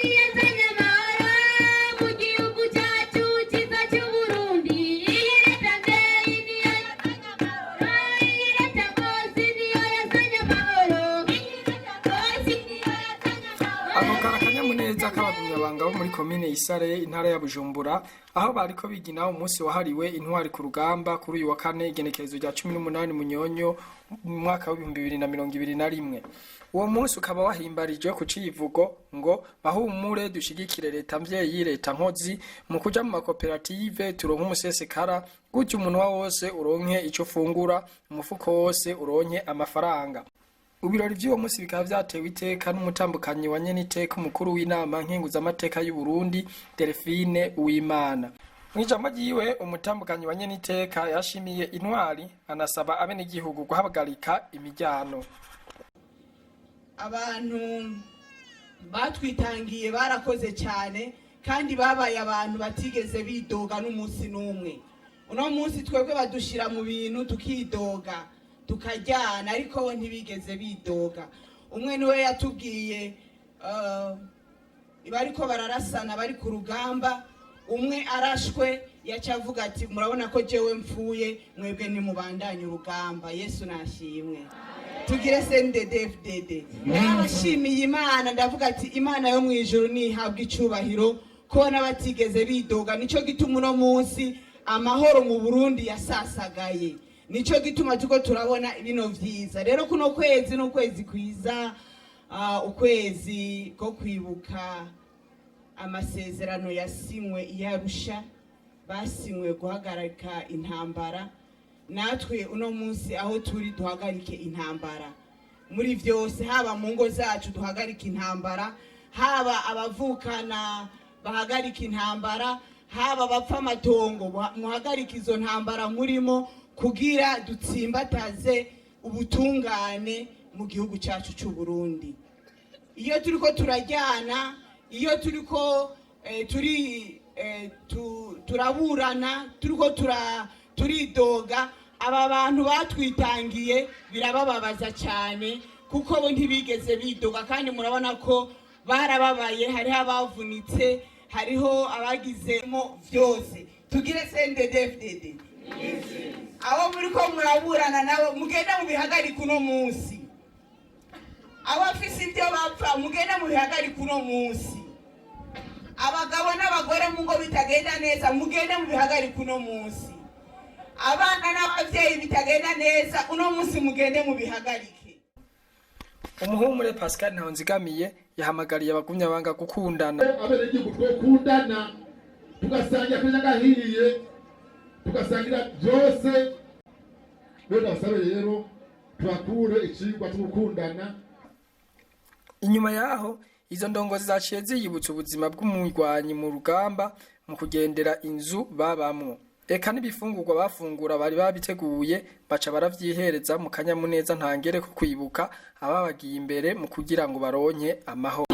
niyo yazanye amahoro mu gihugu cyacu cyiza cy'Uburundi. Iyi leta mvyeyi niyo yazanye amahoro, iyi leta nkozi niyo yazanye amahoro, iyi leta nkozi niyo yazanye amahoro. Ako kari akanyamuneza k'abagumyabanga bo muri komine Isare, intara ya Bujumbura, aho bariko bigina umunsi wahariwe intwari ku rugamba kuri uyu wa kane, igenekerezo rya 18 Munyonyo mu mwaka wa 2021. Uwo munsi ukaba wahimbarijwe ku civugo ngo "Bahumure, dushigikire leta mvyeyi, leta nkozi, mu kuja mu makoperative turonke umusesekara, gutyo umunwa wose uronke ico ufungura, umufuko wose uronke amafaranga." Ibirori vy'uwo munsi bikaba vyatewe iteka n'umutambukanyi wa nyeniteka umukuru w'inama nkenguzamateka y'u Burundi, Delphine Uwimana. Mw'ijambo ryiwe, umutambukanyi wa nyeniteka yashimiye intwari, anasaba abenegihugu guhagarika imiryano. Abantu batwitangiye barakoze cyane, kandi babaye abantu batigeze bidoga n'umunsi n'umwe. Uno munsi twebwe badushyira mu bintu tukidoga, tukajyana, ariko bo ntibigeze bidoga. Umwe niwe yatubwiye, bariko bararasana, bari ku rugamba, umwe arashwe, yaca avuga ati: "Murabona ko jewe mpfuye, mwebwe ntimubandanye urugamba." Yesu nashimwe. Tugire CNDD-FDD. Narabashimiye Imana, ndavuga ati: "Imana yo mu ijuru nihabwa icubahiro ko n'abatigeze bidoga." Nico gituma uno munsi amahoro mu Burundi yasasagaye, nico gituma tuko turabona bino vyiza. Rero kuno kwezi ni ukwezi kwiza, ukwezi ko kwibuka amasezerano yasinywe i Arusha, basinywe guhagarika intambara. Natwe uno munsi aho turi duhagarike intambara muri vyose, haba mu ngo zacu duhagarike intambara, haba abavukana bahagarika intambara, haba abapfa amatongo, muhagarike izo ntambara murimo, kugira dutsimbataze ubutungane mu gihugu cyacu cy'u Burundi. Iyo turiko turajyana, iyo turiko turi turaburana, turiko turidoga, aba bantu batwitangiye birabababaza cyane, kuko bo ntibigeze bidoga. Kandi murabona ko barababaye, hariho abavunitse, hariho abagizemo byose. Tugire CNDD-FDD. Abo muri ko muraburana nabo, mugenda mubihagarike uno munsi. Abafise ibyo bapfa, mugenda mubihagarike uno munsi. Abagabo n'abagore mu ngo bitagenda neza, mugende mubihagarike uno munsi. Abana n'ababyeyi bitagenda neza uno munsi, mugende mubihagarike. Umuhumure Pascal Ntahonzigamiye yahamagariye abagumyabanga gukundana. Abenegihugu twokundana, tugasangira kuri n'agahiye, tugasangira byose. Rero ndabasabe rero tuhakure icigwa cyo gukundana. Inyuma yaho, izo ndongozi zaciye ziyibutsa ubuzima bw'umurwanyi mu rugamba mu kugendera inzu babamwo, eka n'ibifungurwa bafungura bari babiteguye, baca baravyihereza mu kanyamuneza ntangere ko kwibuka ababagiye imbere mu kugira ngo baronke amahoro.